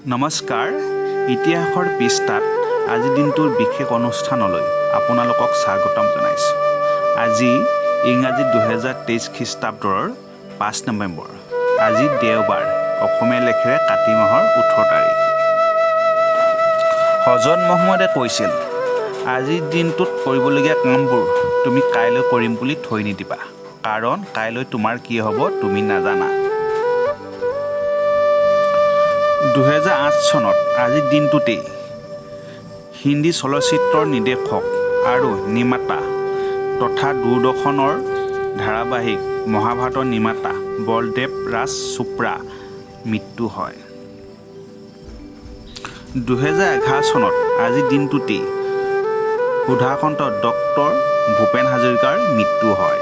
নমস্কাৰ। ইতিহাসৰ পৃষ্ঠাত আজিৰ দিনটোৰ বিশেষ অনুষ্ঠানলৈ আপোনালোকক স্বাগতম জনাইছোঁ। আজি ইংৰাজী 2023 খ্ৰীষ্টাব্দৰ 5 নৱেম্বৰ, আজি দেওবাৰ, অসমীয়া লেখেৰে কাতি মাহৰ 18 তাৰিখ। হজৰত মহম্মদে কৈছিল, আজিৰ দিনটোত কৰিবলগীয়া কামবোৰ তুমি কাইলৈ কৰিম বুলি থৈ নিদিবা, কাৰণ কাইলৈ তোমাৰ কি হ'ব তুমি নাজানা। 2008 চনত আজিৰ দিনটোতেই হিন্দী চলচ্চিত্ৰৰ নিৰ্দেশক আৰু নিৰ্মাতা তথা দূৰদৰ্শনৰ ধাৰাবাহিক মহাভাৰতৰ নিৰ্মাতা বলদেৱ ৰাজ চোপ্ৰা মৃত্যু হয়। 2011 চনত আজিৰ দিনটোতেই সুধাকণ্ঠ ডক্টৰ ভূপেন হাজৰিকাৰ মৃত্যু হয়।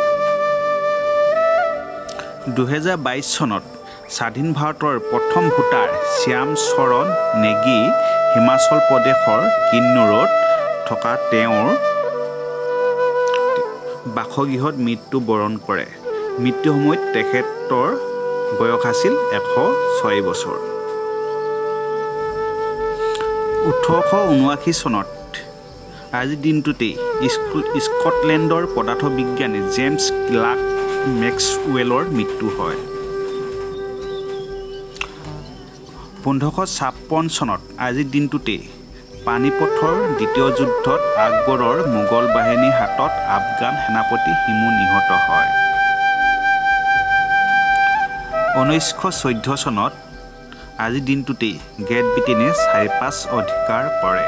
2022 চনত স্বাধীন ভাৰতৰ প্ৰথম ভোটাৰ শ্যাম চৰণ নেগী হিমাচল প্ৰদেশৰ কিন্নৌৰত থকা তেওঁৰ বাসগৃহত মৃত্যুবৰণ কৰে। মৃত্যুৰ সময়ত তেখেতৰ বয়স আছিল 106 বছৰ। 1879 চনত আজিৰ দিনটোতেই স্কটলেণ্ডৰ পদাৰ্থ বিজ্ঞানী জেমছ ক্লাৰ্ক মেক্সৱেলৰ মৃত্যু হয়। 1556 চনত আজিৰ দিনটোতেই পানিপথৰ দ্বিতীয় যুদ্ধত আকবৰৰ মোগল বাহিনীৰ হাতত আফগান সেনাপতি হিমু নিহত হয়। 1914 চনত আজিৰ দিনটোতেই গ্ৰেট ব্ৰিটেইনে চাইপ্ৰাছ অধিকাৰ কৰে।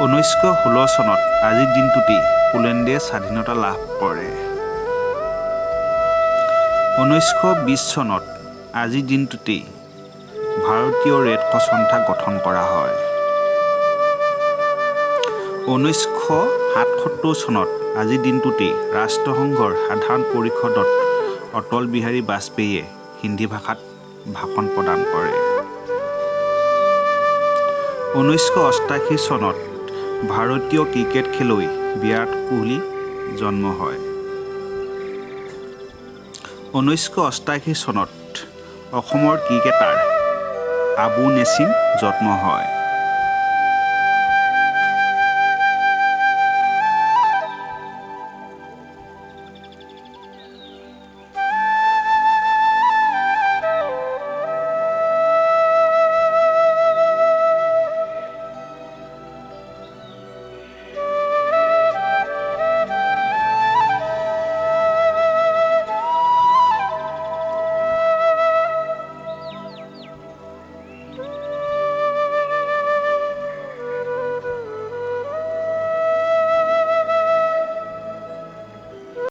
1916 চনত আজিৰ দিনটোতেই পোলেণ্ডে স্বাধীনতা লাভ কৰে। 1920 চনত আজিৰ দিনটোতেই ভাৰতীয় ৰেড ক্ৰছ সন্থা গঠন কৰা হয়। 1977 চনত আজিৰ দিনটোতেই ৰাষ্ট্ৰসংঘৰ সাধাৰণ পৰিষদত অটল বিহাৰী বাজপেয়ীয়ে হিন্দী ভাষাত ভাষণ প্ৰদান কৰে। 1988 চনত ভাৰতীয় ক্ৰিকেট খেলুৱৈ বিৰাট কোহলি জন্ম হয়। 1988 চনত অসমৰ ক্ৰিকেটাৰ আবু নেছিম জন্ম হয়।